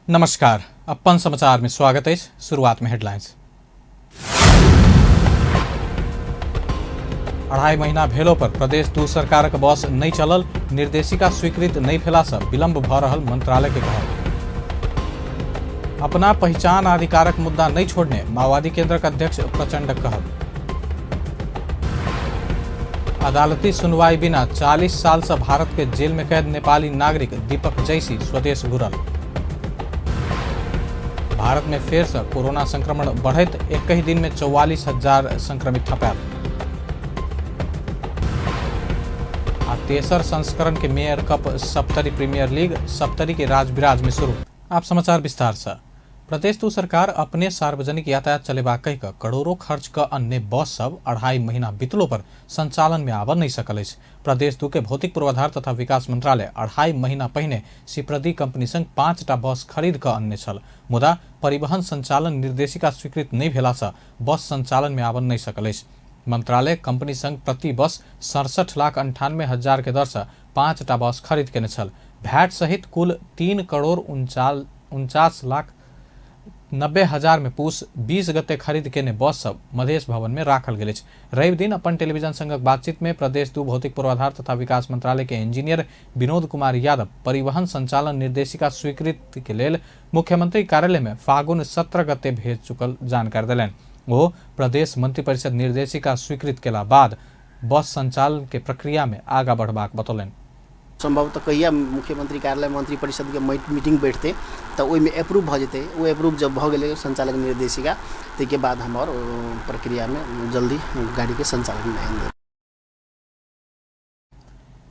नमस्कार, अपन समाचार में स्वागत है। शुरुआत में हेडलाइंस। 2.5 महीना भेलो पर प्रदेश 2 सरकारक बस नहीं चलल, निर्देशिका स्वीकृत नहीं भेला से विलंब भ रहल मंत्रालय के कहल। अपना पहिचान अधिकारक मुद्दा नहीं छोड़ने माओवादी केंद्रक अध्यक्ष प्रचंड कहल। अदालती सुनवाई बिना 40 साल से भारत के जेल में कैद नेपाली नागरिक दीपक जैसी स्वदेश घुरल। भारत में फेर से कोरोना संक्रमण बढ़ैत एक ही दिन में 44,000 संक्रमित थपायल। आ तेसर संस्करण के mayor cup Saptari premier league Saptari के राजविराज में शुरू। आप समाचार विस्तार से। प्रदेश 2 सरकार अपने सार्वजनिक यातायात चलेबाक कहि कऽ करोड़ों खर्च कऽ अन्य बस सब 2.5 महीना बितलो पर संचालन में आबऽ नहि सकल अछि। प्रदेश 2 के भौतिक पूर्वाधार तथा विकास मंत्रालय 2.5 महीना पहिने सिप्रदी कंपनी संग 5टा बस खरीद कऽ अनने छल, मुदा परिवहन संचालन निर्देशिका स्वीकृत नहि भेला सँ बस संचालन में आबऽ नहि सकल अछि। मंत्रालय कंपनी संग प्रति बस 67,98,000 के दर सँ 5टा बस खरीद केने छल। भैट सहित कुल 3,49,90,000 में पूस 20 गते खरीद केने बस सब मधेश भवन में राखल गेल अछि। रवि दिन अपन टेलीविजन संगक बातचीत में प्रदेश 2 भौतिक पूर्वाधार तथा विकास मंत्रालय के इंजीनियर विनोद कुमार यादव परिवहन संचालन निर्देशिका स्वीकृत के लेल मुख्यमंत्री कार्यालय में फागुन 17 गते भेज चुकल जानकारी देलनि। ओ प्रदेश मंत्रिपरिषद निर्देशिका स्वीकृत केला बाद बस संचालन के प्रक्रिया में आगा बढ़बाक बतौलनि। संभवतः कहिया मुख्यमंत्री कार्यालय मंत्रिपरिषद के मीटिंग बैठते तो ओहिमे अप्रूव भ जेतै। ओ अप्रूव जब भ गेलै संचालक निर्देशिका, ताहिके बाद हमर प्रक्रिया में जल्दी गाड़ी के संचालन में आनि देब।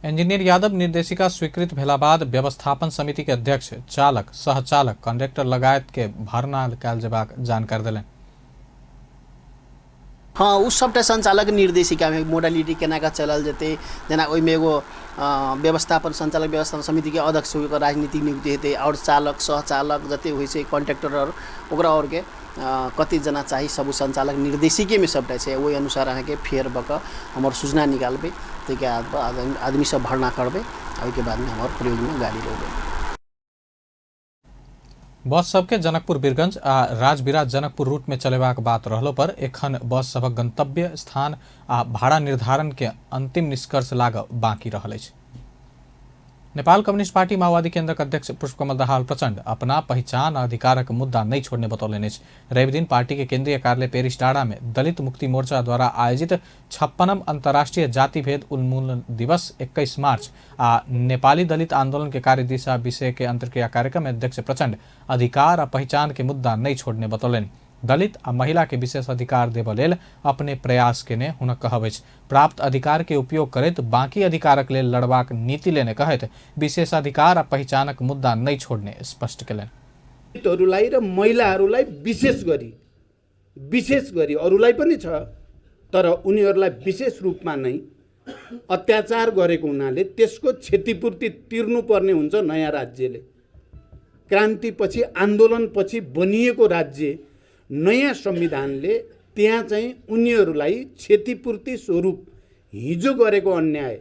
इंजीनियर यादव निर्देशिका स्वीकृत भेला बाद व्यवस्थापन समिति के अध्यक्ष, चालक, सहचालक, कंडक्टर लगायत के भर्ना कयल जेबाक जानकारी देलनि। हाँ, उ सबटा संचालक निर्देशिका में मोडालिटी केना कऽ चलल जेतै, जेना ओहिमे एगो व्यवस्थापन संचालक व्यवस्थापन समिति के अध्यक्ष ओकर राजनीतिक नियुक्ति हेतै, और चालक सहचालक जते होइ छै कंडक्टर और ओकरा और के कते जना चाही सब उ संचालक निर्देशिके में सबटा छै। ओहि अनुसार अहाँके फेर भऽ कऽ हमर सूचना निकालबै, ताहिके बाद आदमी सब भर्ना करबै, ओहिके बादमे हमर प्रयोगमे गाड़ी रहबै। बस सबके जनकपुर बीरगंज आ राजविराज जनकपुर रूट में चलेबाक बात रहलो पर एखन बस सभक गंतव्य स्थान आ भाड़ा निर्धारण के अंतिम निष्कर्ष लागब बाकी रहल अछि। नेपाल कम्युनिस्ट पार्टी माओवादी केंद्रक अध्यक्ष पुष्पकमल दाहाल प्रचंड अपना पहिचान आ अधिकारक मुद्दा नहीं छोड़ने बतौलनि अछि। रवि दिन पार्टी के केंद्रीय कार्यालय पेरिस डाँडा में दलित मुक्ति मोर्चा द्वारा आयोजित 56 अंतर्राष्ट्रीय जातिभेद उन्मूलन दिवस 21 मार्च आ नेपाली दलित आंदोलन के कार्य दिशा विषय के अंतर्क्रिया कार्यक्रम में अध्यक्ष प्रचंड अधिकार आ पहिचान के मुद्दा नहीं छोड़ने बतौलनि। दलित आ महिला के विशेष अधिकार देबऽ लेल अपने प्रयास केने हुनक कहब अछि। प्राप्त अधिकार के उपयोग करैत बाकी अधिकारक लेल लड़बाक नीति लेने कहैत विशेषाधिकार आ पहिचानक मुद्दा नहीं छोड़ने स्पष्ट केलनि। दलितहरूलाई र महिलाहरूलाई विशेष गरी अरूलाई पनि छ तर उनीहरूलाई विशेष रूपमा नै अत्याचार गरेको हुनाले त्यसको क्षतिपूर्ति तिर्नुपर्ने हुन्छ नयाँ राज्यले। क्रान्तिपछि आन्दोलनपछि बनिएको राज्य नयाँ संविधानले त्यहाँ चाहिँ उनीहरूलाई क्षतिपूर्ति स्वरूप हिजो गरेको अन्याय,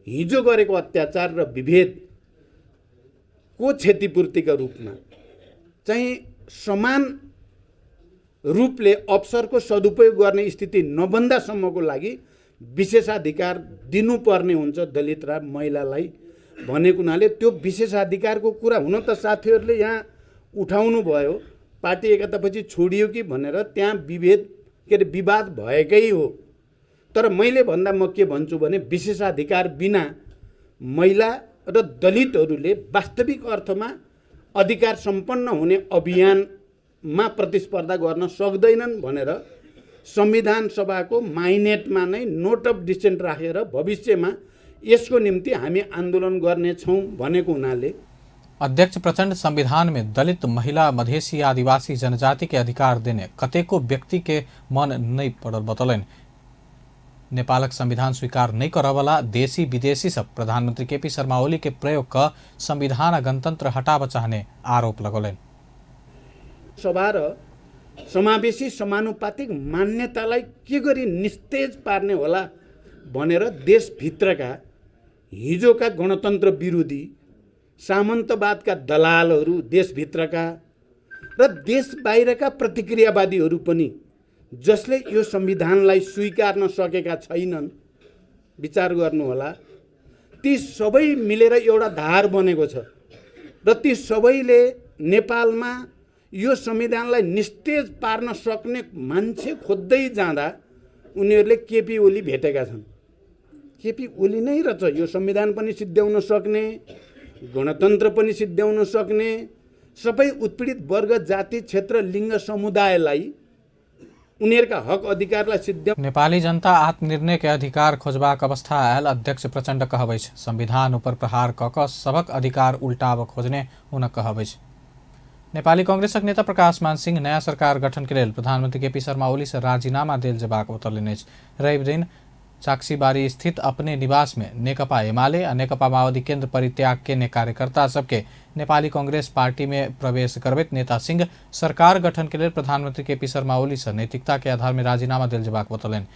हिजो गरेको अत्याचार र विभेदको क्षतिपूर्तिका रूपमा चाहिँ समान रूपले अवसरको सदुपयोग गर्ने स्थिति नबन्दासम्मको लागि विशेषाधिकार दिनुपर्ने हुन्छ दलित र महिलालाई भनेको हुनाले त्यो विशेषाधिकारको कुरा हुन त साथीहरूले यहाँ उठाउनु भयो, पार्टी एकतापछि छोडियो कि भनेर त्यहाँ विभेद के अरे विवाद भएकै हो। तर मैले भन्दा म के भन्छु भने विशेषाधिकार बिना महिला र दलितहरूले वास्तविक अर्थमा अधिकार सम्पन्न हुने अभियानमा प्रतिस्पर्धा गर्न सक्दैनन् भनेर संविधान सभाको माइनेटमा नै नोट अफ डिसेन्ट राखेर भविष्यमा यसको निम्ति हामी आन्दोलन गर्नेछौँ भनेको हुनाले अध्यक्ष प्रचंड संविधान में दलित, महिला, मधेसी, आदिवासी जनजाति के अधिकार देने कतेको व्यक्ति के मन नहीं पड़ल बतौलनि। नेपालक संविधान स्वीकार नहीं करऽवला देशी विदेशी सब प्रधानमंत्री केपी शर्मा ओली के प्रयोग क संविधान आ गणतंत्र हटाबऽ चाहने आरोप लगौलनि। सभा र समावेशी समानुपातिक मान्यतालाई के गरी निस्तेज पार्ने होला भनेर देशभित्रका हिजोका गणतन्त्र विरोधी सामन्तवादका दलालहरू देशभित्रका र देश बाहिरका प्रतिक्रियावादीहरू पनि जसले यो संविधानलाई स्वीकार्न सकेका छैनन्, विचार गर्नुहोला, ती सबै मिलेर एउटा धार बनेको छ र ती सबैले नेपालमा यो संविधानलाई निस्तेज पार्न सक्ने मान्छे खोज्दै जाँदा उनीहरूले केपी ओली भेटेका छन्। केपी ओली नै रहेछ यो संविधान पनि सिद्ध्याउन सक्ने, गणतन्त्र पनि सिद्ध्याउन सक्ने, सबै उत्पीडित वर्ग, जाति, क्षेत्र, लिङ्ग समुदायलाई उनीहरूका हक अधिकारलाई सिद्ध्याउन। नेपाली जनता आत्मनिर्णय के अधिकार खोजबाक अवस्था आयल अध्यक्ष प्रचण्ड कहब अछि। संविधान उपर प्रहार क क सबक अधिकार उल्टाब खोजने हुनक कहब अछि। नेपाली कांग्रेसक नेता प्रकाश मान सिंह नया सरकार गठन के लेल प्रधानमंत्री केपी शर्मा ओली से राजीनामा देल जेबाक बतौलनि अछि। रवि दिन चाक्सीबारी स्थित अपने निवास में नेकपा एमाले आ नेकपा माओवादी केंद्र परित्याग केने कार्यकर्ता सबके नेपाली कांग्रेस पार्टी में प्रवेश करबैत नेता सिंह सरकार गठन के लेल प्रधानमंत्री केपी शर्मा ओली से नैतिकता के आधार में राजीनामा देल जेबाक बतौलनि।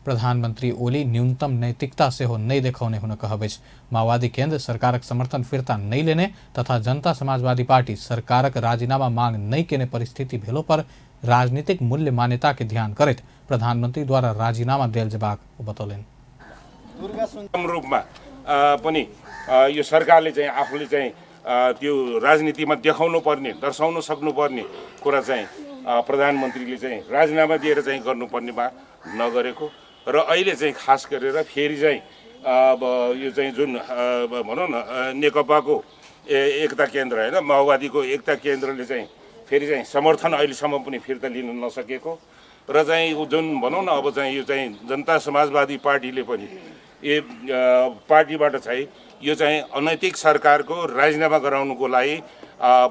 प्रधानमंत्री ओली न्यूनतम नैतिकता सेहो नहि देखौने हुनक कहब अछि। माओवादी केंद्र सरकारक समर्थन फिर्ता नहि लेने तथा जनता समाजवादी पार्टी सरकारक राजीनामा मांग नहि केने परिस्थिति भेलो पर राजनीतिक मूल्य मान्यता के ध्यान करैत प्रधानमंत्री द्वारा राजीनामा देल जेबाक बतौलनि। रूपमा पनि यो सरकारले चाहिँ आफूले चाहिँ त्यो राजनीतिमा देखाउनु पर्ने, दर्शाउन सक्नुपर्ने कुरा चाहिँ प्रधानमन्त्रीले चाहिँ राजीनामा दिएर चाहिँ गर्नुपर्नेमा नगरेको र अहिले चाहिँ खास गरेर फेरि चाहिँ अब यो चाहिँ जुन भनौँ न नेकपाको एकता केन्द्र होइन, माओवादीको एकता केन्द्रले चाहिँ फेरि चाहिँ समर्थन अहिलेसम्म पनि फिर्ता लिन नसकेको र चाहिँ जुन भनौँ न अब चाहिँ यो चाहिँ जनता समाजवादी पार्टीले पनि ए पार्टीबाट चाहिँ यो चाहिँ अनैतिक सरकारको राजीनामा गराउनुको लागि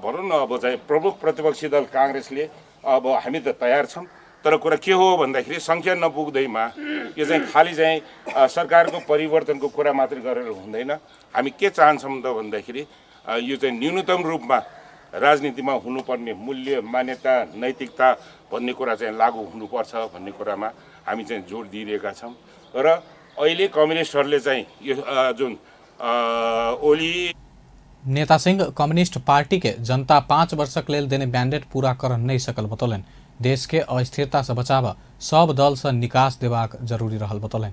भनौँ न अब चाहिँ प्रमुख प्रतिपक्षी दल काङ्ग्रेसले अब हामी त तयार छौँ, तर कुरा के हो भन्दाखेरि सङ्ख्या नपुग्दैमा यो चाहिँ खालि चाहिँ सरकारको परिवर्तनको कुरा मात्रै गरेर हुँदैन। हामी के चाहन्छौँ त भन्दाखेरि यो चाहिँ न्यूनतम रूपमा राजनीतिमा हुनुपर्ने मूल्य, मान्यता, नैतिकता भन्ने कुरा चाहिँ लागू हुनुपर्छ भन्ने कुरामा हामी चाहिँ जोड दिइरहेका छौँ। र अहिले कम्युनिस्टहरूले चाहिँ यो जुन ओली नेता सिंह कम्युनिस्ट पार्टी के जनता 5 वर्षक लेल देने बैंडेट पूरा कर नहीं सकल बतौलनि। देश के अस्थिरता से बचाव सब दल से निकास देबाक जरूरी रहल बतौलनि।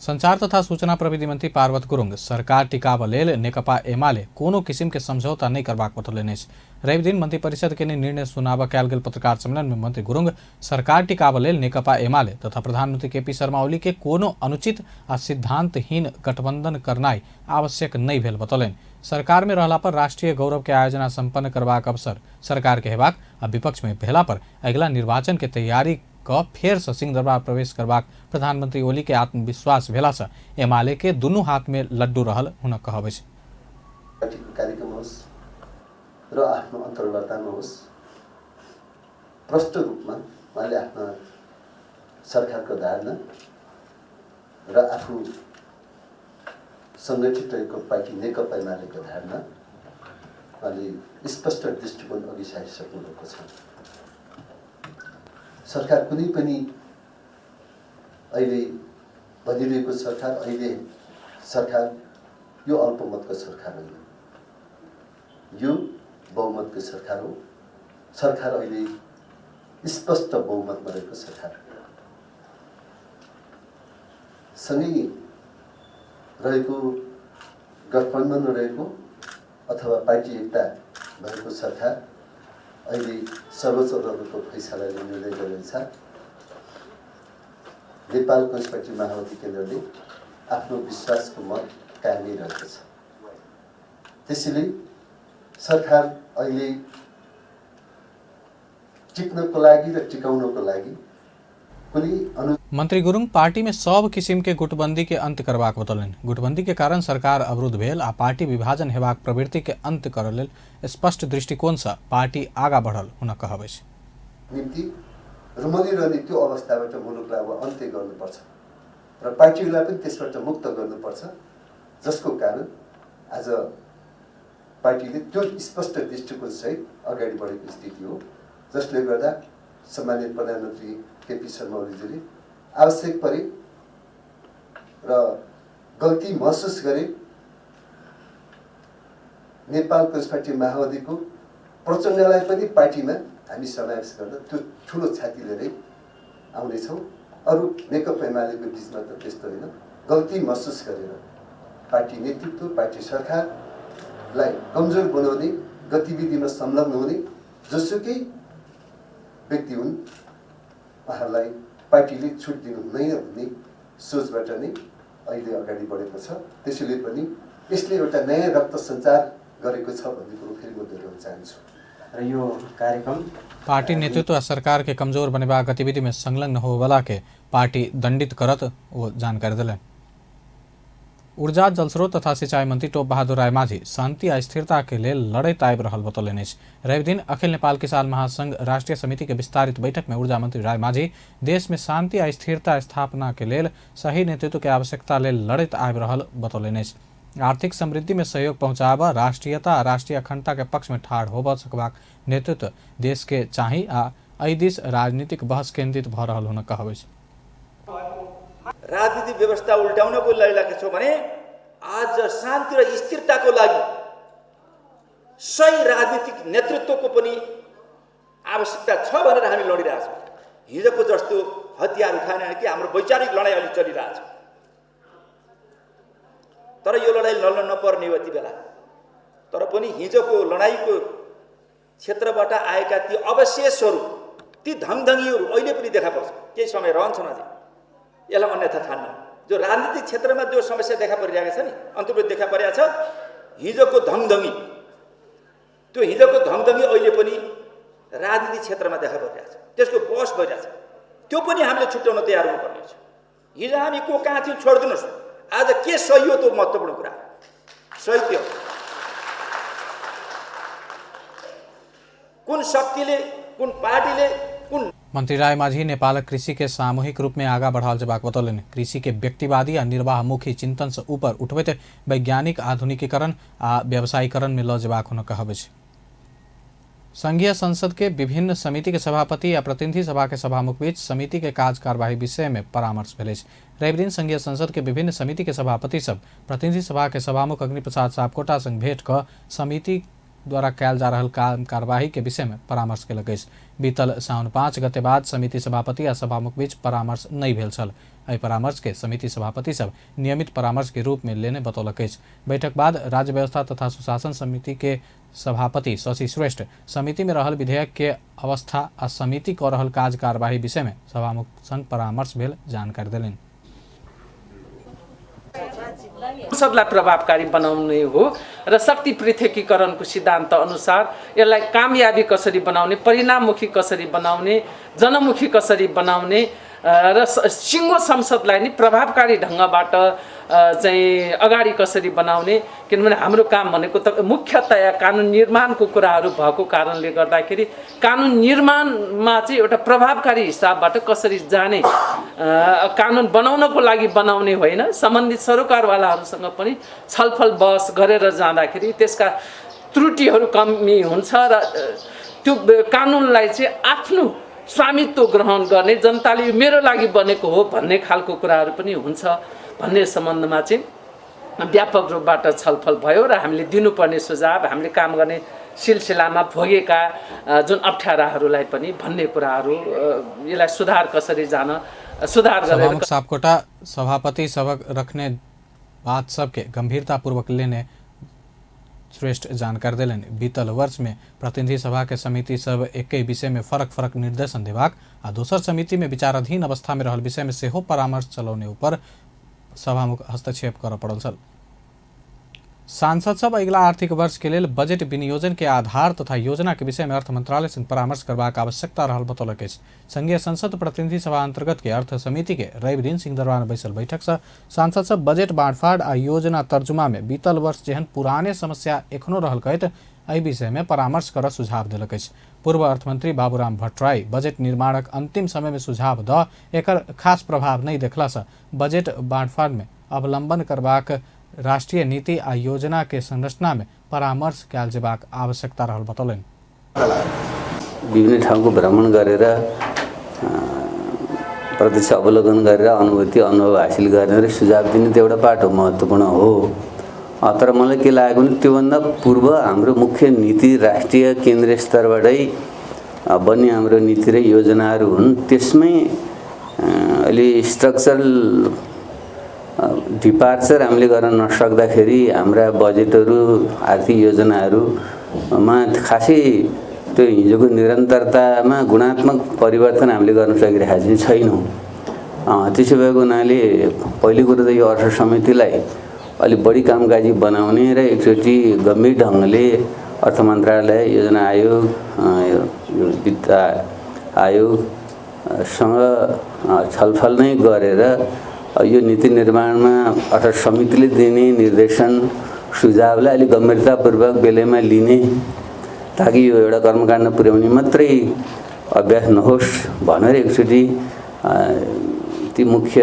संचार तथा सूचना प्रविधि मंत्री पार्वत गुरुङ सरकार टिकाब लेल नेकपा एमाले कोनो किसिम के समझौता नहीं करबाक बतौलनि अछि। रवि दिन मंत्रिपरिषद के निर्णय सुनाबऽ कयल गेल पत्रकार सम्मेलन में मंत्री गुरुङ सरकार टिकाब लेल नेकपा एमाले तथा प्रधानमंत्री केपी शर्मा ओली के कोनो अनुचित आ सिद्धांतहीन गठबंधन करनाइ आवश्यक नहीं भेल बतौलनि। सरकार में रहला पर राष्ट्रीय गौरव के आयोजना संपन्न करबाक अवसर सरकार के हेबाक आ विपक्ष में भेला पर अगिला निर्वाचन के तैयारी क फेर से सिंहदरबार प्रवेश करबाक प्रधानमंत्री ओली के आत्मविश्वास भेला से एमाले के दुनू हाथ में लड्डू रहल हुनक कहब अछि। कार्यक्रम होस् र आफ्नो अन्तर्वार्तामा होस्, प्रष्ट रूपमा उहाँले आफ्ना सरकारको धारणा र आफू सङ्गठित रहेको पार्टी नेकपा एमालेको धारणा उहाँले स्पष्ट दृष्टिकोण अघि सारिसक्नुभएको छ। सरकार कुनै पनि अहिले बनिरहेको सरकार, अहिले सरकार यो अल्पमतको सरकार होइन, यो बहुमतको सरकार हो। सरकार अहिले स्पष्ट बहुमतमा रहेको सरकार सँगै रहेको गठबन्धन रहेको अथवा पार्टी एकता भएको सरकार अहिले सर्वोच्च अदालतको फैसलाले निर्णय गरेअनुसार नेपाल कम्युनिस्ट पार्टी माओवादी केन्द्रले आफ्नो विश्वासको मत कायमै रहेको छ। त्यसैले सरकार अहिले टिक्नको लागि र टिकाउनको लागि कुनै मंत्री गुरुङ पार्टी में सब किसिम के गुटबंदी के अंत करबाक बतौलनि। गुटबंदी के कारण सरकार अवरुद्ध भेल आ पार्टी विभाजन हेबाक प्रवृत्ति के अंत करऽ लेल स्पष्ट दृष्टिकोण से पार्टी आगा बढ़ल हुनक कहब अछि। निम्ति रुमलिरहने त्यो अवस्थाबाट मुलुकलाई अब अन्त्य गर्नुपर्छ र पार्टीलाई पनि त्यसबाट मुक्त गर्नुपर्छ, जसको कारण आज पार्टीले त्यो स्पष्ट दृष्टिकोणसहित अगाडि बढेको स्थिति हो, जसले गर्दा सम्मानित प्रधानमन्त्री केपी शर्मा ओलीजीले आवश्यक परे र गल्ती महसुस गरे नेपाल कम्युनिस्ट पार्टी माओवादीको प्रचण्डलाई पनि पार्टीमा हामी समावेश गर्न त्यो ठुलो छाती लिएरै आउनेछौँ। अरू नेकपा एमालेको बिचमा त त्यस्तो होइन, गल्ती महसुस गरेर पार्टी नेतृत्व, पार्टी सरकारलाई कमजोर बनाउने गतिविधिमा संलग्न हुने जोसुकै व्यक्ति हुन् उहाँहरूलाई पार्टीले छुट दिनु हुँदैन भन्ने सोचबाट नै अहिले अगाडि बढेको छ। त्यसैले पनि यसले एउटा नयाँ रक्त सञ्चार गरेको छ भन्ने कुरो फेरि म दोहोऱ्याउन चाहन्छु। र यो कार्यक्रम पार्टी नेतृत्व आ सरकार के कमजोर बनेबाक गतिविधि में संलग्न होवला के पार्टी दंडित करत वो जानकारी दिलन। ऊर्जा, जलस्रोत तथा सिंचाई मंत्री टोप बहादुर रायमाझी शांति आ स्थिरता के लेल लड़ैत आबि रहल बतौलनि अछि। रविदिन अखिल नेपाल किसान महासंघ राष्ट्रीय समिति के विस्तारित बैठक में ऊर्जा मंत्री रायमाझी देश में शांति आ स्थिरता स्थापना के लेल सही नेतृत्व के आवश्यकता लेल लड़ैत आबि रहल बतौलनि अछि। आर्थिक समृद्धि में सहयोग पहुँचाब, राष्ट्रीयता आ राष्ट्रीय अखंडता के पक्ष में ठाढ़ होबऽ सकबाक नेतृत्व देश के चाही आ एहि दिस राजनीतिक बहस केंद्रित भऽ रहल हुनक कहब अछि। राजनीतिक व्यवस्था उल्टाउनको लागि लागेको छौँ भने आज शान्ति र स्थिरताको लागि सही राजनीतिक नेतृत्वको पनि आवश्यकता छ भनेर हामी लडिरहेछौँ। हिजोको जस्तो हतियार उठाएन कि हाम्रो वैचारिक लडाइँ अहिले चलिरहेछ, तर यो लडाइँ लड्न नपर्ने हो यति बेला। तर पनि हिजोको लडाइँको क्षेत्रबाट आएका ती अवशेषहरू, ती धङधङीहरू अहिले पनि देखा पर्छ, केही समय रहन्छन् अझै। यसलाई अन्यथा ठान्न। जो राजनीतिक क्षेत्रमा जो समस्या देखा परिरहेको छ नि, अन्तर्विरोध देखा परिरहेको छ, हिजोको धङधङी, त्यो हिजोको धङधङी अहिले पनि राजनीतिक क्षेत्रमा देखा परिरहेको छ, त्यसको बहस भइरहेछ। त्यो पनि हामीले छुट्याउन तयार हुनुपर्ने छ। हिजो हामी को कहाँ थियौँ छोडिदिनुहोस्, आज के सही हो त्यो महत्त्वपूर्ण कुरा सही त्यो कुन शक्तिले, कुन पार्टीले, कुन। मंत्री रायमाझी नेपाल कृषि के सामूहिक रूप में आगा बढ़ाओल जेबाक बतौलनि। कृषि के व्यक्तिवादी आ निर्वाहमुखी चिंतन से ऊपर उठबैत वैज्ञानिक आधुनिकीकरण आ व्यवसायीकरण में लऽ जेबाक हुनक कहब अछि। संघीय संसद के विभिन्न समिति के सभापति आ प्रतिनिधि सभा के सभामुख बीच समिति के काज कार्यवाही विषय में परामर्श भेल अछि। रविदिन संघीय संसद के विभिन्न समिति के सभापति सब प्रतिनिधि सभा के सभामुख अग्निप्रसाद सापकोटा संग भेंट कऽ समिति द्वारा कयल जा रहल काम कार्यवाही के विषय में परामर्श केलक अछि। बीतल साउन 5 गते बाद समिति सभापति आ सभामुख बीच परामर्श नहि भेल छल। एहि परामर्श के समिति सभापति सब नियमित परामर्श के रूप में लेने बतौलक अछि। बैठक बाद राज्य व्यवस्था तथा सुशासन समिति के सभापति शशि श्रेष्ठ समिति में रहल विधेयक के अवस्था आ समिति कऽ रहल काज कार्यवाही विषय में सभामुख संग परामर्श भेल जानकारी देलनि। संसदलाई प्रभावकारी बनाउने हो र शक्ति पृथकीकरणको सिद्धान्त अनुसार यसलाई कामयाबी कसरी बनाउने, परिणाममुखी कसरी बनाउने, जनमुखी कसरी बनाउने र सिङ्गो संसदलाई नि प्रभावकारी ढङ्गबाट चाहिँ अगाडि कसरी बनाउने, किनभने हाम्रो काम भनेको त मुख्यतया कानुन निर्माणको कुराहरू भएको कारणले गर्दाखेरि कानुन निर्माणमा चाहिँ एउटा प्रभावकारी हिसाबबाट कसरी जाने, कानुन बनाउनको लागि बनाउने होइन, सम्बन्धित सरोकारवालाहरूसँग पनि छलफल बहस गरेर जाँदाखेरि त्यसका त्रुटिहरू कमी हुन्छ र त्यो कानुनलाई चाहिँ आफ्नो स्वामित्व ग्रहण गर्ने, जनताले यो मेरो लागि बनेको हो भन्ने खालको कुराहरू पनि हुन्छ भन्ने सम्बन्धमा चाहिँ व्यापक रूपबाट छलफल भयो र हामीले दिनुपर्ने सुझाव, हामीले काम गर्ने सिलसिलामा भोगेका जुन अप्ठ्याराहरूलाई पनि भन्ने कुराहरू, यसलाई सुधार कसरी जान, सुधार गरेर सापकोटा सभापति सबक रखने बात सबके गंभीरतापूर्वक लेने श्रेष्ठ जानकारी देलनि। बीतल वर्ष में प्रतिनिधि सभा के समिति सब एक विषय में फरक फरक निर्देशन देबाक आ दोसर समिति में विचाराधीन अवस्था में रहल विषय में सेहो परामर्श चलौने ऊपर सभामुख हस्तक्षेप करऽ पड़ल छल। सांसद सब अगिला आर्थिक वर्ष के लेल बजट विनियोजन के आधार तथा योजना के विषय में अर्थ मंत्रालय संग परामर्श करबाक आवश्यकता रहल बतौलक अछि। संघीय संसद प्रतिनिधि सभा अंतर्गत के अर्थ समिति के रवि दिन सिंहदरबार में बैसल बैठक से सांसद सब बजट बाँटफाँट आ योजना तर्जुमा में बीतल वर्ष जेहन पुराने समस्या एखनो रहल कहैत एहि विषय में परामर्श कर सुझाव देलक अछि। पूर्व अर्थमंत्री बाबूराम भट्टराई बजट निर्माणक अंतिम समय में सुझाव the एकर खास प्रभाव नहीं देखला से बजट बाँटफाँट में अवलंबन करबाक राष्ट्रीय नीति आ योजना के संरचना में परामर्श कयल जेबाक आवश्यकता रहल बतौलनि। विभिन्न ठाउँको भ्रमण गरेर प्रत्यक्ष अवलोकन गरेर अनुभूति अनुभव हासिल गर्ने र सुझाव दिने त्यो एउटा पाटो महत्त्वपूर्ण हो। तर मलाई के लागेको भने त्योभन्दा पूर्व हाम्रो मुख्य नीति राष्ट्रिय केन्द्रीय स्तरबाटै बन्ने हाम्रो नीति र योजनाहरू हुन्, त्यसमै अलि स्ट्रक्चरल डिपार्चर हामीले गर्न नसक्दाखेरि हाम्रा बजेटहरू आर्थिक योजनाहरूमा खासै त्यो हिजोको निरन्तरतामा गुणात्मक परिवर्तन हामीले गर्न सकिरहेका चाहिँ छैनौँ। त्यसो भएको हुनाले पहिलो कुरो त यो अर्थ समितिलाई अलिक बढी कामकाजी बनाउने र एकचोटि गम्भीर ढङ्गले अर्थ मन्त्रालय, योजना आयोग, यो वित्त आयोगसँग छलफल नै गरेर यो नीति निर्माणमा अर्थ समितिले दिने निर्देशन सुझावलाई अलिक गम्भीरतापूर्वक बेलैमा लिने, ताकि यो एउटा कर्मकाण्ड पुर्याउने मात्रै अभ्यास नहोस् भनेर एकचोटि ती मुख्य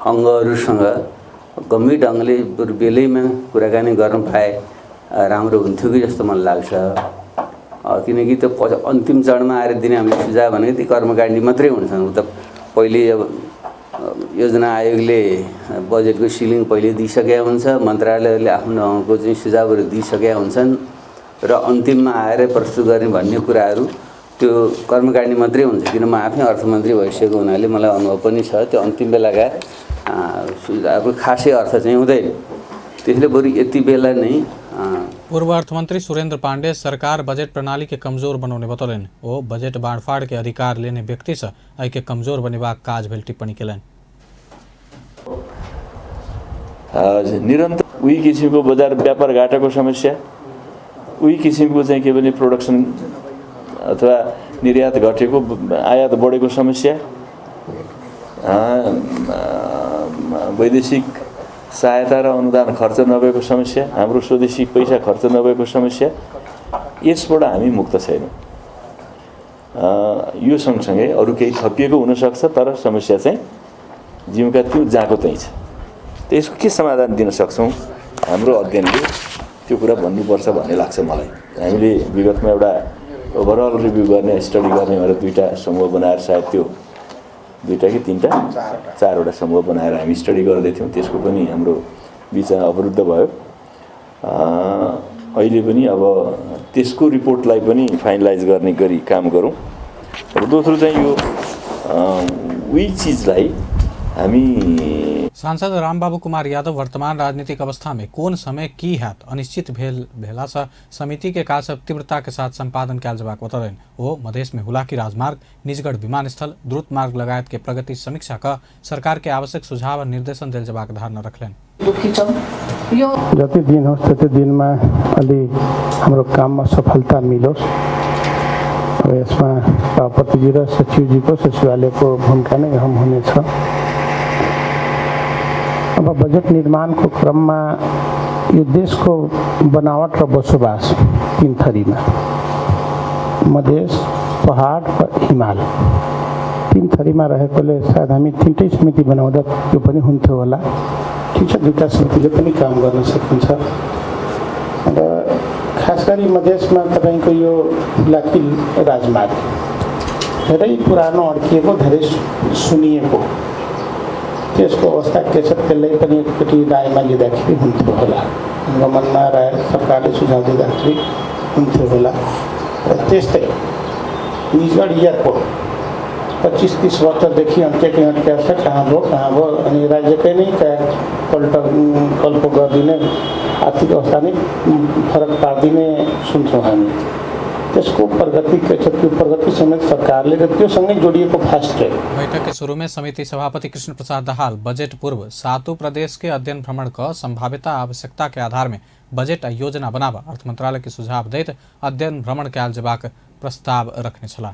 अङ्गहरूसँग गम्भीर ढङ्गले बेलैमा कुराकानी गर्न पाए राम्रो हुन्थ्यो कि जस्तो मलाई लाग्छ। किनकि त्यो अन्तिम चरणमा आएर दिने हामीले सुझाव भनेको ती कर्मकाण्डी मात्रै हुन्छन्। त पहिले अब योजना आयोगले बजेटको सिलिङ पहिले दिइसकेका हुन्छ, मन्त्रालयहरूले आफ्नो ढङ्गको चाहिँ सुझावहरू दिइसकेका हुन्छन् र अन्तिममा आएर प्रस्तुत गर्ने भन्ने कुराहरू त्यो कर्मकाण्डी मात्रै हुन्छ। किन म आफै अर्थमन्त्री भइसकेको हुनाले मलाई अनुभव पनि छ, त्यो अन्तिम बेलाका सुझावको खासै अर्थ चाहिँ हुँदैन। त्यसले बरु यति बेला नै पूर्व अर्थमंत्री सुरेंद्र पांडे सरकार बजट प्रणाली के कमजोर बनौने बतौलनि। ओ बजट बाँडफाड़ के अधिकार लेने व्यक्ति से एहि के कमजोर बनेबाक काज भेल टिप्पणी केलनि। निरन्तर उही किसिमको बजार व्यापार घाटाको समस्या, उही किसिमको चाहिँ के भने प्रोडक्सन अथवा निर्यात घटेको, आयात बढेको समस्या, वैदेशिक सहायता र अनुदान खर्च नभएको समस्या, हाम्रो स्वदेशी पैसा खर्च नभएको समस्या, यसबाट हामी मुक्त छैनौँ। यो सँगसँगै अरू केही थपिएको हुनसक्छ, तर समस्या चाहिँ जिउका त्यो जहाँको त्यहीँ छ। त्यसको के समाधान दिन सक्छौँ हाम्रो अध्ययनले त्यो कुरा भन्नुपर्छ भन्ने लाग्छ मलाई। हामीले विगतमा एउटा ओभरअल रिभ्यू गर्ने, स्टडी गर्ने भनेर दुईवटा समूह बनाएर, सायद त्यो दुईवटा कि तिनवटा चारवटा समूह बनाएर हामी स्टडी गर्दैथ्यौँ। त्यसको पनि हाम्रो बिचमा अवरुद्ध भयो। अहिले पनि अब त्यसको रिपोर्टलाई पनि फाइनलाइज गर्ने गरी काम गरौँ। र दोस्रो चाहिँ यो उही चिजलाई हामी सांसद रामबाबू कुमार यादव वर्तमान राजनीतिक अवस्था में कोन समय की हैत अनिश्चित भेला से समिति के काज सब तीव्रता के साथ संपादन कयल जबाक बतौलनि। ओ मधेश में हुलाकी राजमार्ग, निजगढ़ विमानस्थल, द्रुत मार्ग लगायत के प्रगति समीक्षा क सरकार के आवश्यक सुझाव और निर्देशन देल जबाक धारणा रखलनि। जति दिन होस् त्यति दिनमा अलि हाम्रो काममा सफलता मिलोस्। अब यसमा सभापतिजी र सचिवजीको सचिवालयको भूमिका नै अहम हुनेछ। अब बजेट निर्माणको क्रममा यो देशको बनावट र बसोबास तीन थरीमा, मधेस, पहाड र हिमाल, तीन थरीमा रहेकोले सायद हामी तिनटै समिति बनाउँदा त्यो पनि हुन्थ्यो होला। ठिक छ, दुईवटा समितिले पनि काम गर्न सकिन्छ। र खास गरी मधेसमा तपाईँको यो हुलाकी राजमार्ग धेरै पुरानो अड्किएको, धेरै सुनिएको, त्यसको अवस्था के छ त्यसलाई पनि एकचोटि रायमा लिँदाखेरि हुन्थ्यो होला। अनुगमनमा राय सरकारले सुझाव दिँदाखेरि हुन्थ्यो होला। र त्यस्तै निजगढ एयरपोर्ट 25-30 वर्षदेखि अड्केकै अड्किएको छ, कहाँ भयो कहाँ भयो, अनि राज्यकै नै कल्प गरिदिने, आर्थिक अवस्था नै फरक पारिदिने सुन्छौँ हामी। त्यसको प्रगति के छ, त्यो प्रगति समेत सरकारले र त्योसँगै जोडिएको फास्ट ट्र्याक। बैठक के शुरू में समिति सभापति कृष्ण प्रसाद दाहाल बजट पूर्व सातों प्रदेश के अध्ययन भ्रमण क संभाव्यता आवश्यकता के आधार में बजट योजना बनावा अर्थ मंत्रालय के सुझाव दैत अध्ययन भ्रमण कयल जेबाक प्रस्ताव रखने छलाह।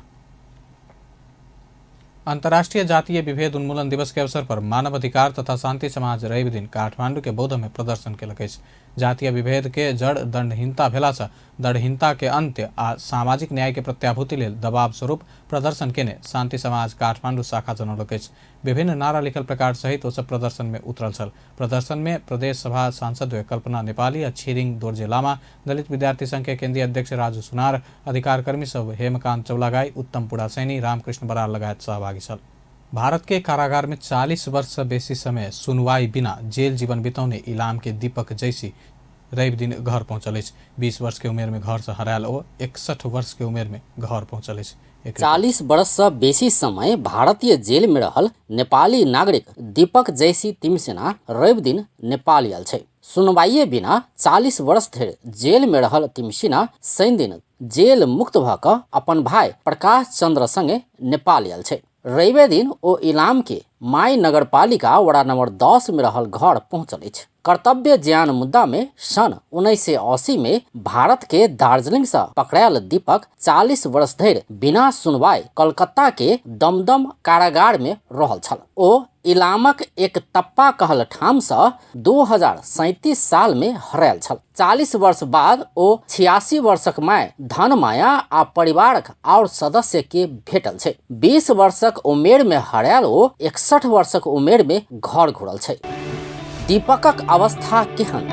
अंतर्राष्ट्रीय जातीय विभेद उन्मूलन दिवस के अवसर पर मानव अधिकार तथा शांति समाज रवि दिन काठमांडू के बौद्ध में प्रदर्शन केलक अछि। जातीय विभेद के जड़ दंडहीनता भेला से दंडहीनता के अंत्य आ सामाजिक न्याय के प्रत्याभूति लेल दबाव स्वरूप प्रदर्शन केने शांति समाज काठमांडू शाखा जनौलक अछि। विभिन्न नारा लिखल प्रकार सहित ओ सब प्रदर्शन में उतरल छल। प्रदर्शन में प्रदेश सभा सांसद कल्पना नेपाली आ छिरिङ दोर्जे लामा, दलित विद्यार्थी संघ के केंद्रीय अध्यक्ष राजू सुनार, अधिकारकर्मी सब हेमकांत चौलागाई, उत्तम पुडासैनी, रामकृष्ण बराल लगायत सहभागी छल। भारत के कारागार में 40 वर्ष से बेसी समय सुनवाई बिना जेल जीवन बितौने इलाम के दीपक जैसी रवि दिन घर पहुंचल अछि। 20 वर्ष के उमेर में घर से हरायल ओ 61 वर्ष के उमेर में घर पहुंचल अछि। 40 वर्ष से बेसी समय भारतीय जेल में रहल नेपाली नागरिक दीपक जैसी तिमसेना रवि दिन नेपाल आयल छै। सुनवाइये बिना 40 वर्ष धरि जेल में रहल तिमसिना शनि दिन जेल मुक्त भऽ कऽ अपन भाई प्रकाश चंद्र संगे नेपाल आयल छै। रवि दिन ओ इलाम के माई नगरपालिका वड़ा नंबर 10 में रहल घर पहुंचल अछि। कर्तव्य ज्ञान मुद्दा में सन 1980 में भारत के दार्जिलिंग से पकड़ायल दीपक 40 वर्ष धरि बिना सुनवाई कलकत्ता के दमदम कारागार में रहल छल। ओ इलामक एक तप्पा कहल ठाम से 2037 साल में हरायल छल। 40 वर्ष बाद ओ 86 वर्षक माय धनमाया आ परिवारक और सदस्य के भेटल छै। 20 वर्षक उमेर में हरायल ओ 61 वर्षक उमेर में घर घुरल छै। दीपकक अवस्था केहन?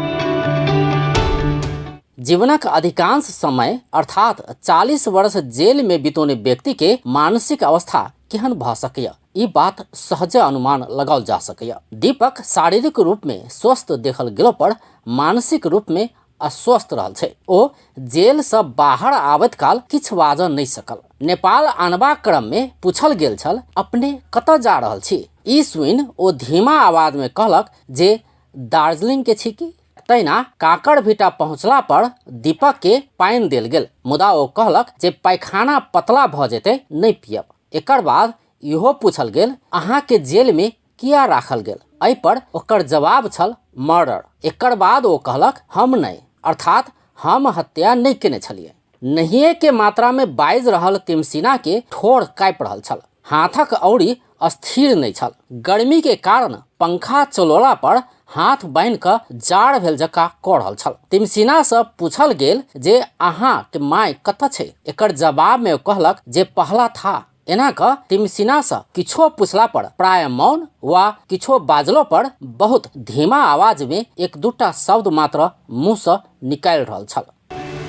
जीवनक अधिकांश समय अर्थात 40 वर्ष जेल में बितौने व्यक्ति के मानसिक अवस्था केहन भऽ सकैए, ई बात सहजे अनुमान लगाओल जा सकैए। दीपक शारीरिक रूप में स्वस्थ देखल गेलो पर मानसिक रूप में अस्वस्थ रहल छै। ओ जेल से बाहर आबैत काल किछु बाजऽ नहि सकल। नेपाल आनबा क्रम में पूछल गेल छल, अपने कतऽ जा रहल छी? ई सुनि ओ धीमा आवाज में कहलक जे दार्जिलिंग के छी की। तहिना काकड़भिटा पहुँचला पर दीपक के पानि देल गेल, मुदा ओ कहलक जे पैखाना पतला भऽ जेतै, नहि पियब। एकर बाद इहो पूछल गेल, अहाँ के जेल में किया राखल गेल? एहि पर ओकर जवाब छल मर्डर। एकर बाद ओ कहलक हम नहि, अर्थात हम हत्या नहि केने छलियै। नहिए के मात्रा में बाजि रहल तिमसिना के ठोर काँपि रहल छल, हाथक औरी स्थिर नहि छल। गर्मी के कारण पंखा चलौला पर हाथ बान्हि कऽ जाड़ भेल जकाँ कऽ रहल छल। तिमसिना से पूछल गेल जे अहाँ के माय कतऽ छै? एकर जवाब में ओ कहलक जे पहला था। एना कऽ तिमसिना से किछो पूछला पर प्राय मौन वा किछो बाजलो पर बहुत धीमा आवाज में एक दूटा शब्द मात्र मुँह से निकालि रहल छल।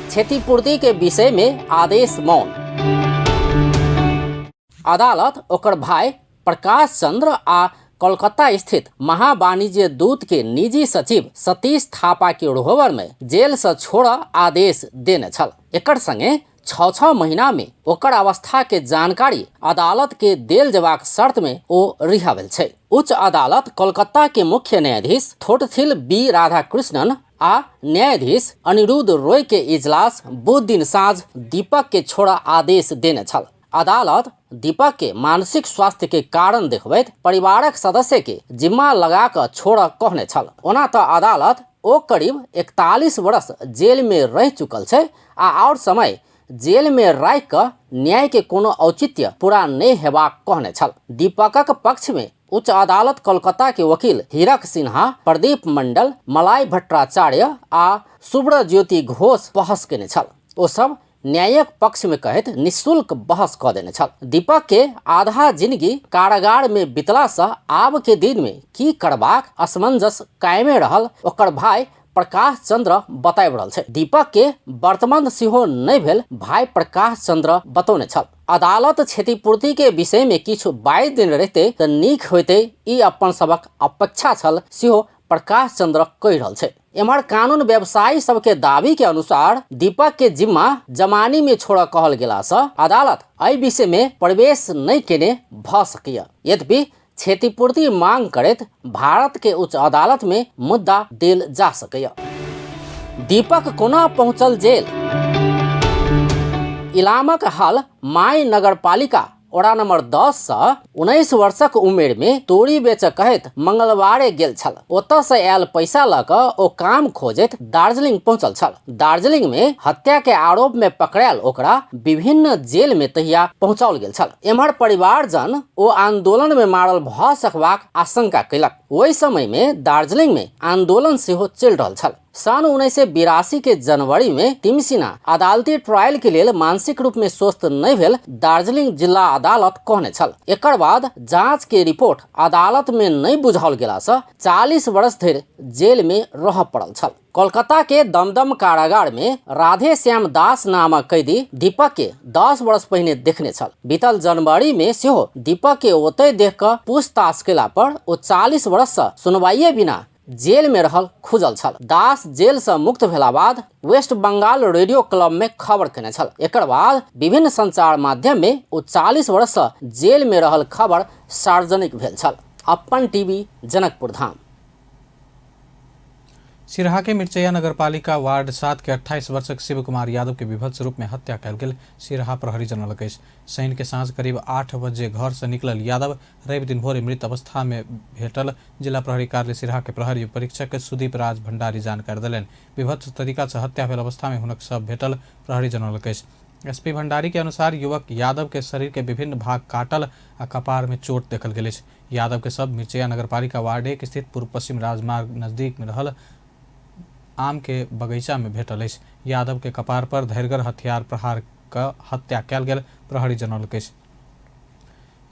क्षतिपूर्ति के विषय में आदेश मौन। अदालत ओकर भाई प्रकाश चंद्र आ कोलकाता स्थित महावाणिज्य दूत के निजी सचिव सतीश थापा के रोहबर में जेल से छोड़ आदेश देने छल। एकर संगे 6-6 महीना में ओकर अवस्था के जानकारी अदालत के देल जेबाक शर्त में ओ रिहा भेल छै। उच्च अदालत कोलकाता के मुख्य न्यायाधीश थोटथिल बी राधाकृष्णन आ न्यायाधीश अनिरुद्ध रॉय के इजलास बुध दिन साँझ दीपक के छोड़ आदेश देने छल। अदालत दीपक के मानसिक स्वास्थ्य के कारण देखबैत परिवारक सदस्य के जिम्मा लगा कऽ छोड़ कहने छल। ओना तऽ अदालत ओ करीब 41 वर्ष जेल में रहि चुकल छै आ और समय जेल में राखि कऽ न्याय के कोनो औचित्य पूरा नहि हेबाक कहने छल। दीपकक पक्ष में उच्च अदालत कोलकाता के वकील हीरक सिन्हा, प्रदीप मंडल, मलाय भट्टाचार्य आ सुब्र ज्योति घोष बहस केने छल। ओ सब न्यायक पक्ष में कहैत निःशुल्क बहस कऽ देने छल। दीपक के आधा जिंदगी कारागार में बितला से आब के दिन में की करबाक असमंजस कायमे रहल ओकर भाई प्रकाश चंद्र बताबि रहल छै। दीपक के वर्तमान सेहो नहि भेल भाई प्रकाश चंद्र बतौने छल। अदालत क्षतिपूर्ति के विषय में किछु बाजि देने रहिते तऽ नीक होइते, ई अपन सबक अपेक्षा छल सेहो प्रकाश चंद्र कहि रहल छै। एम्हर कानून व्यवसायी सबके दावी के अनुसार दीपक के जिम्मा जमानी में छोड़ कहल गेला से अदालत एहि विषय में प्रवेश नहीं केने भ सकैया। यद्यपि क्षतिपूर्ति मांग करैत भारत के उच्च अदालत में मुद्दा देल जा सकैया। दीपक कोना पहुंचल जेल? इलामक हाल माई नगरपालिका वडा नंबर 10 से 19 वर्षक उमेर में तोरी बेच कहैत मंगलवारे गेल छल। ओतऽ से आयल पैसा लऽ कऽ ओ काम खोजैत दार्जिलिंग पहुंचल छल। दार्जिलिंग में हत्या के आरोप में पकड़ायल ओकरा विभिन्न जेल में तहिया पहुंचाओल गेल छल। एम्हर परिवारजन ओ आंदोलन में मारल भऽ सकबाक आशंका कयलक। ओहि समय में दार्जिलिंग में आंदोलन सेहो चलि रहल छल। सन 1982 के जनवरी में तिमसिना अदालती ट्रायल के लेल मानसिक रूप में स्वस्थ नहीं भेल दार्जिलिंग जिला अदालत कहने छल। एकर बाद जांच के रिपोर्ट अदालत में नहीं बुझाओल गेला से 40 वर्ष धरि जेल में रह पड़ल छल। कोलकाता के दमदम कारागार में राधेश्याम दास नामक कैदी दीपक के 10 वर्ष पहिने देखने छल। बीतल जनवरी में सेहो दीपक के ओतय देख कऽ पूछताछ केला पर ओ 40 वर्ष से सुनवाइये बिना जेल में रहल खुजल छल। दास जेल से मुक्त भेला बाद वेस्ट बंगाल रेडियो क्लब में खबर केने छल। एकर बाद विभिन्न संचार माध्यम में ओ 40 वर्ष से जेल में रहल खबर सार्वजनिक भेल छल। अपन टीवी, जनकपुर धाम। सिरहा के मिर्चैया नगरपालिका वार्ड 7 के 28 वर्षक शिव कुमार यादव के विभत्स रूप में हत्या कयल गेल सिरहा प्रहरी जनौलक अछि। शनि के साँझ करीब 8 बजे घर से निकलल यादव रवि दिन भोरे मृत अवस्था में भेटल जिला प्रहरी कार्यालय सिरहा के प्रहरी परीक्षक सुदीप राज भंडारी जानकारी देलनि। विभत्स तरीका से हत्या भेल अवस्था में हुनक शव भेटल प्रहरी जनौलक अछि। एसपी भंडारी के अनुसार युवक यादव के शरीर के विभिन्न भाग काटल आ कपार में चोट देखल गेल अछि। यादव के शव मिर्चैया नगरपालिका वार्ड 1 स्थित पूर्व पश्चिम राजमार्ग नजदीक में रहल आम के बगीचा में भेटल अछि। यादव के कपार पर धैर्गर हथियार प्रहार क हत्या कयल गेल प्रहरी जनौलक अछि।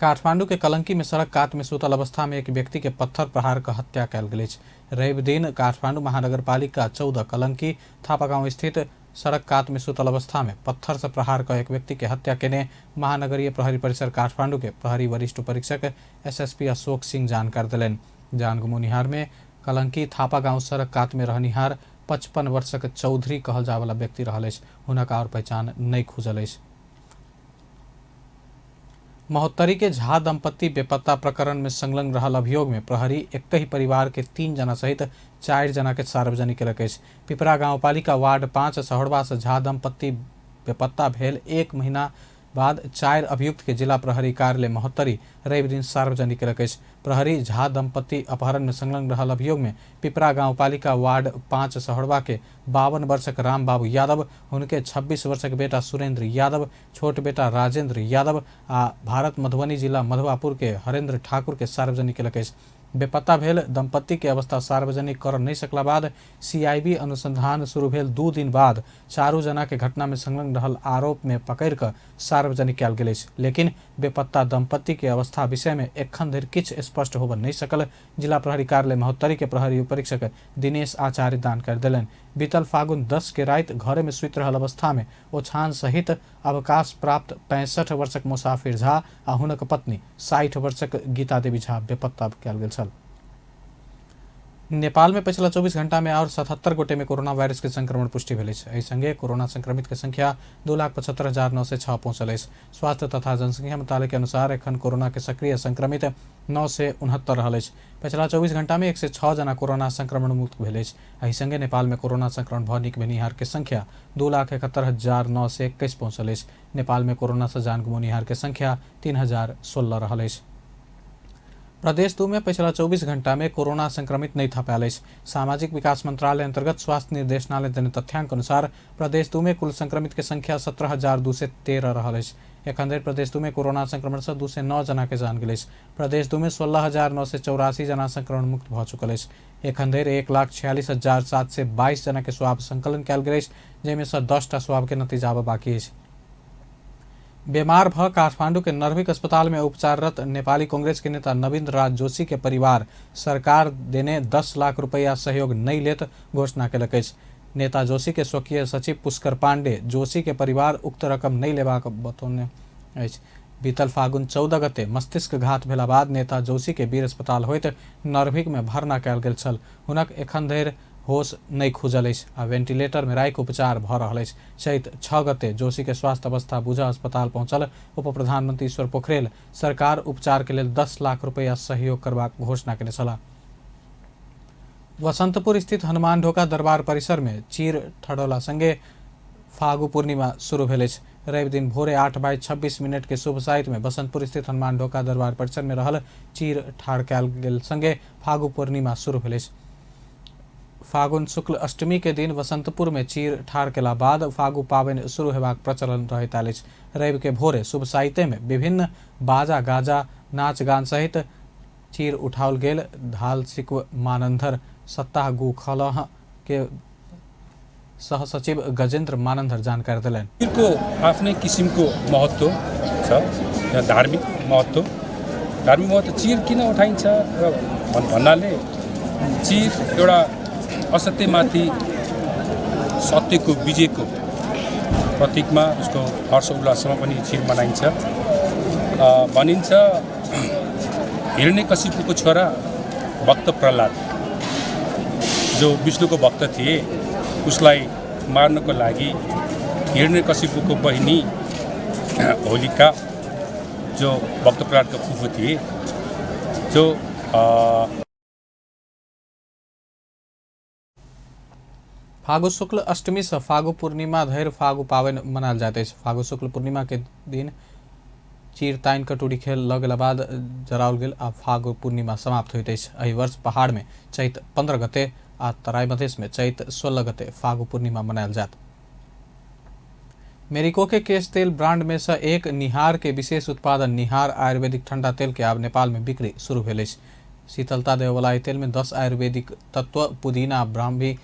काठमांडू के कलंकी में सड़क कात में सुतल अवस्था में एक व्यक्ति के पत्थर प्रहार क हत्या कयल गेल अछि। रवि दिन काठमांडू महानगरपालिका 14 कलंकी थापागांव स्थित सड़क कात में सुतल अवस्था में पत्थर से प्रहार क एक व्यक्ति के हत्या केने महानगरीय प्रहरी परिसर काठमांडू के प्रहरी वरिष्ठ परीक्षक एसएसपी अशोक सिंह जानकारी देलनि। जान गुमौनिहार में कलंकी थापा गांव सड़क कात में रहनिहार 55 वर्षक चौधरी कहल जावला व्यक्ति रहल अछि। हुनक और पहचान नहीं खुजल अछि। महोत्तरी के झा दंपति बेपत्ता प्रकरण में संलग्न रहल अभियोग में प्रहरी एक ही परिवार के 3 जना सहित 4 जना के सार्वजनिक केलक अछि। पिपरा गांवपालिका वार्ड 5 सहरवा से झा दंपति बेपत्ता भेल 1 महीना बाद 4 अभियुक्त के जिला प्रहरी कार्यालय महोत्तरी रवि दिन सार्वजनिक केलक अछि। प्रहरी झा दंपति अपहरण में संलग्न रहल अभियोग में पिपरा गांवपालिका वार्ड 5 सहरवा के 52 वर्षक रामबाबू यादव, हुनके 26 वर्षक बेटा सुरेंद्र यादव, छोट बेटा राजेंद्र यादव आ भारत मधुबनी जिला मधुआपुर के हरेंद्र ठाकुर के सार्वजनिक केलक अछि। बेपत्ता भेल दंपति के अवस्था सार्वजनिक कर नहीं सकला बाद सीआईबी अनुसंधान शुरू भेल 2 दिन बाद 4 जना के घटना में संलग्न रहल आरोप में पकड़ कर सार्वजनिक कयल गेल अछि। लेकिन बेपत्ता दंपति के अवस्था विषय में एखन धरि किछु स्पष्ट होबय नहीं सकल जिला प्रहरी कार्यालय महोत्तरी के प्रहरी परीक्षक दिनेश आचार्य जानकारी देलनि। बीतल फागुन 10 के राति घरे में सुति रहल अवस्था में ओछान सहित अवकाश प्राप्त 65 वर्षक मुसाफिर झा आ हुनक पत्नी 60 वर्षक गीता देवी झा बेपत्ता कयल गेल छल। नेपाल में पिछला 24 घंटा में और 77 गोटे में कोरोना वायरस के संक्रमण पुष्टि भेल अछि। एहि संगे कोरोना संक्रमित के संख्या 2,75,906 पहुंचल अछि। स्वास्थ्य तथा जनसंख्या मंत्रालय के अनुसार एखन कोरोना के सक्रिय संक्रमित 969 रहल अछि। पिछला 24 घंटा में 106 जना कोरोना संक्रमण मुक्त भेल अछि। एहि संगे नेपाल में कोरोना संक्रमण भ नीक भेनिहार के संख्या 2,71,921 पहुंचल अछि। नेपाल में कोरोना से जान गुमौनिहार के संख्या 3,016 रहल अछि। प्रदेश 2 में पिछला 24 घंटा में कोरोना संक्रमित नहीं थपायल अछि। सामाजिक विकास मंत्रालय अंतर्गत स्वास्थ्य निर्देशनालय देने तथ्यांक अनुसार प्रदेश 2 में कुल संक्रमित के संख्या 17,213 रहल अछि। एखन धरि प्रदेश 2 में कोरोना संक्रमण से 209 जना के जान गेल अछि। प्रदेश 2 में 16,984 जना संक्रमण मुक्त भऽ चुकल अछि। एखन धरि 1,46,722 जना के स्वाब संकलन कयल गेल अछि, जाहिमे सँ 10 टा स्वाब के नतीजा आबऽ बाकी अछि। बीमार भ काठमांडू के नर्भिक अस्पताल में उपचाररत नेपाली कांग्रेस के नेता नवीन राज जोशी के परिवार सरकार देने 10 लाख रुपया सहयोग नहीं लेत घोषणा केलक अछि। नेता जोशी के स्वकीय सचिव पुष्कर पांडे जोशी के परिवार उक्त रकम नहीं लेबाक बतौने अछि। बीतल फागुन 14 गते मस्तिष्क घात भेला बाद नेता जोशी के वीर अस्पताल होइत नर्भिक में भर्ना कयल गेल छल। हुनक एखन धरि होश नहीं खुजल अछि आ वेंटिलेटर में राखि उपचार भऽ रहल अछि। चैत 6 गते जोशी के स्वास्थ्य अवस्था बुझा अस्पताल पहुंचल उप प्रधानमंत्री ईश्वर पोखरेल सरकार उपचार के लेल 10 लाख रुपया सहयोग करबाक घोषणा केने छलाह। वसंतपुर स्थित हनुमान ढोका दरबार परिसर में चीर ठड़ौला संगे फागु पूर्णिमा शुरू भेल अछि। रवि दिन भोरे 8:26 के शुभ साइत में बसंतपुर स्थित हनुमान ढोका दरबार परिसर में रहल चीर ठाढ़ कयल गेल संगे फागु पूर्णिमा शुरू भेल अछि। फागुन शुक्ल अष्टमी के दिन वसंतपुर में चीर ठाढ़ केला बाद फागु पाबनि शुरू हेबाक प्रचलन रहैत आयल अछि। रवि के भोरे शुभ साइते में विभिन्न बाजा गाजा नाच गान सहित चीर उठाओल गेल। ढाल सिक्व मानंधर सत्ताह गु खलह के सह सचिव गजेंद्र मानंधर जानकारी देलनि। चीरको आफ्नै किसिमको महत्व छ, धार्मिक महत्व। धार्मिक महत्व चीर किन उठाइन्छ र भन्नाले चीर एउटा असत्यमाथि सत्यको विजयको प्रतीकमा उसको हर्ष उल्लासमा पनि चिर मनाइन्छ। भनिन्छ हिरण्यकशिपुको छोरा भक्त प्रहलाद जो विष्णुको भक्त थिए, उसलाई मार्नको लागि हिरण्यकशिपुको बहिनी होलिका जो भक्त प्रहलादको फुफू थिए, जो फागु शुक्ल अष्टमी से फागु पूर्णिमा धरि फागु पावनि मनायल जाइत अछि। फागु शुक्ल पूर्णिमा के दिन चीर तानि कटोरी खेल लऽ गेला बाद जराओल गेल आ फागु पूर्णिमा समाप्त होइत अछि। एहि वर्ष पहाड़ में चैत 15 गते आ तराई मधेश में चैत 16 गते फागु पूर्णिमा मनायल जायत। मेरिको के केश तेल ब्रांड में से एक निहार के विशेष उत्पादन निहार आयुर्वेदिक ठंडा तेल के आब नेपाल में बिक्री शुरू भेल अछि। शीतलता देववाला एहि तेल में 10 आयुर्वेदिक तत्व पुदीना, ब्राह्मी,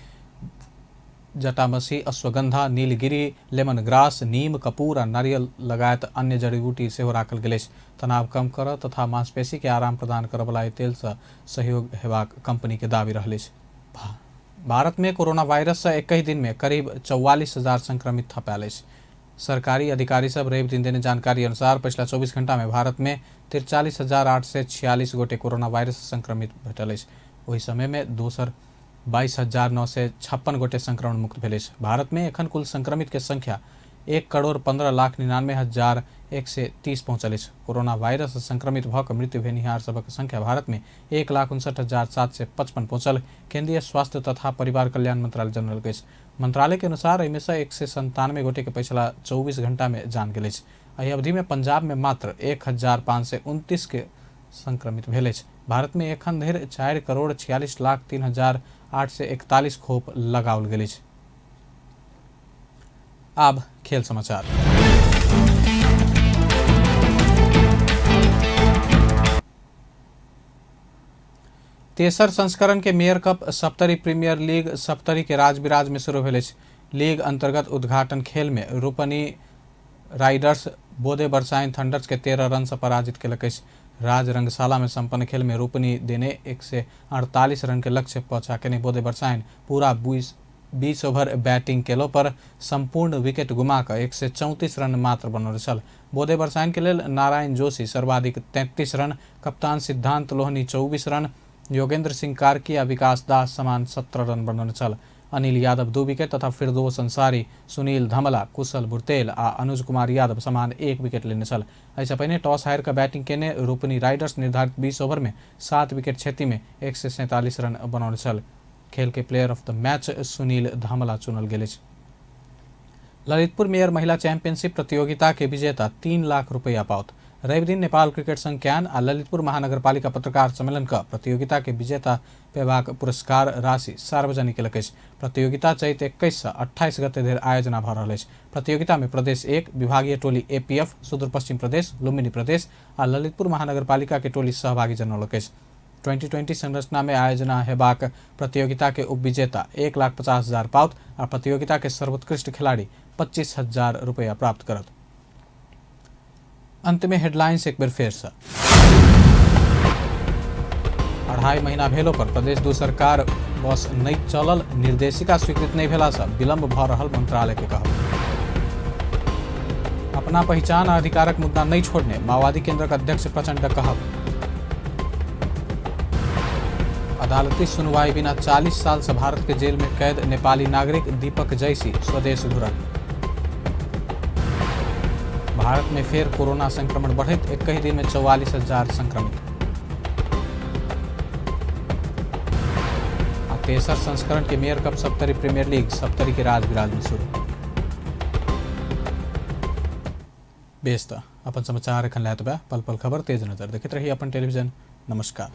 जटामसी, अश्वगंधा, नीलगिरी, लेमन ग्रास, नीम, कपूर आ नारियल लगायत अन्य जड़ी बूटी सेहो राखल गेल अछि। तनाव कम करऽ तथा मांसपेशी के आराम प्रदान करऽवला एहि तेल से सहयोग हेबाक कंपनी के दावी रहल अछि। भारत में कोरोना वायरस से 21 दिन में करीब 44,000 संक्रमित थपायल अछि। सरकारी अधिकारी सब रवि दिन देने जानकारी अनुसार पिछला 24 घंटा में भारत में 43,846 गोटे कोरोना वायरस संक्रमित भेटल अछि। ओहि समय में दोसर 22,956 गोटे संक्रमण मुक्त भेल अछि। भारत में एखन कुल संक्रमित के संख्या 1,15,99,130 पहुंचल अछि। कोरोना वायरस संक्रमित भऽ कऽ मृत्यु भेनिहार सभक संख्या भारत में 1,59,755 पहुंचल केंद्रीय स्वास्थ्य तथा परिवार कल्याण मंत्रालय जनौलक अछि। मंत्रालय के अनुसार एहिमे से 197 गोटे के पिछला 24 घंटा में जान गेल अछि। एहि अवधि में पंजाब में मात्र 1,529 के संक्रमित भेल अछि। भारत में एखन धरि 4,46,03,841 खोप लगाओल गेल अछि। आब खेल समाचार। तेसर संस्करण के mayor cup Saptari premier league Saptari के राजविराज में शुरू भेल अछि। लीग अंतर्गत उद्घाटन खेल में रूपनी राइडर्स बोदे बरसाइन थंडर्स के 13 रन से पराजित केलक अछि। राज रंगशाला में संपन्न खेल में रूपनी देने 148 रन के लक्ष्य पहुंचा केने बोदे बरसाइन पूरा 20 ओवर बैटिंग केलो पर संपूर्ण विकेट गुमा कऽ 134 रन मात्र बनल छल। बोदे बरसाइन के लेल नारायण जोशी सर्वाधिक 33 रन, कप्तान सिद्धांत लोहनी 24 रन, योगेंद्र सिंह कार्की आ विकास दास समान 17 रन बनल छल। अनिल यादव 2 विकेट तथा फिरदोस अंसारी, सुनील धमला, कुशल बुर्तेल आ अनुज कुमार यादव समान 1 विकेट लेने छल। एहिसँ पहिने टॉस हारि कऽ बैटिंग केने रूपनी राइडर्स निर्धारित 20 ओवर में 7 विकेट क्षति में 147 रन बनौने छल। खेल के player of the match Sunil Dhamla चुनल गेल अछि। ललितपुर मेयर महिला चैंपियनशिप प्रतियोगिता के विजेता 3 लाख रुपया पाओत। रवि दिन नेपाल क्रिकेट संघ can आ ललितपुर महानगरपालिका पत्रकार सम्मेलन क प्रतियोगिता के विजेता पेबाक पुरस्कार राशि सार्वजनिक केलक अछि। प्रतियोगिता चैत 21 से 28 गते धरि आयोजना भऽ रहल अछि। प्रतियोगिता में प्रदेश 1 विभागीय टोली एपीएफ, सुदूरपश्चिम प्रदेश, लुम्बिनी प्रदेश आ ललितपुर महानगरपालिका के टोली सहभागी जनौलक अछि। 2020 संरचना में आयोजना हेबाक प्रतियोगिता के उपविजेता 1,50,000 पाओत आ प्रतियोगिता के सर्वोत्कृष्ट खिलाड़ी 25,000 रुपया प्राप्त करत। अंत में हेडलाइंस एक बेर फेर से। 2.5 महीना भेलो पर प्रदेश 2 सरकार बस नहीं चलल, निर्देशिका स्वीकृत नहीं भेला से विलंब भ रहल मंत्रालय के कहब। अपना पहचान आ अधिकारक मुद्दा नहीं छोड़ने माओवादी केंद्रक अध्यक्ष प्रचंड कहब। अदालती सुनवाई बिना 40 साल से भारत के जेल में कैद नेपाली नागरिक दीपक जैसी स्वदेश घुरल। भारत में फिर कोरोना संक्रमण बढ़ित, 21 दिन में 44,000 संक्रमित। आ तेसर संस्करण के mayor cup Saptari premier league Saptari के राजविराज में शुरू। बेस त अपन समाचार एखन लैत बा पल पल खबर तेज नजर देखैत रही अपन टेलीविजन। नमस्कार।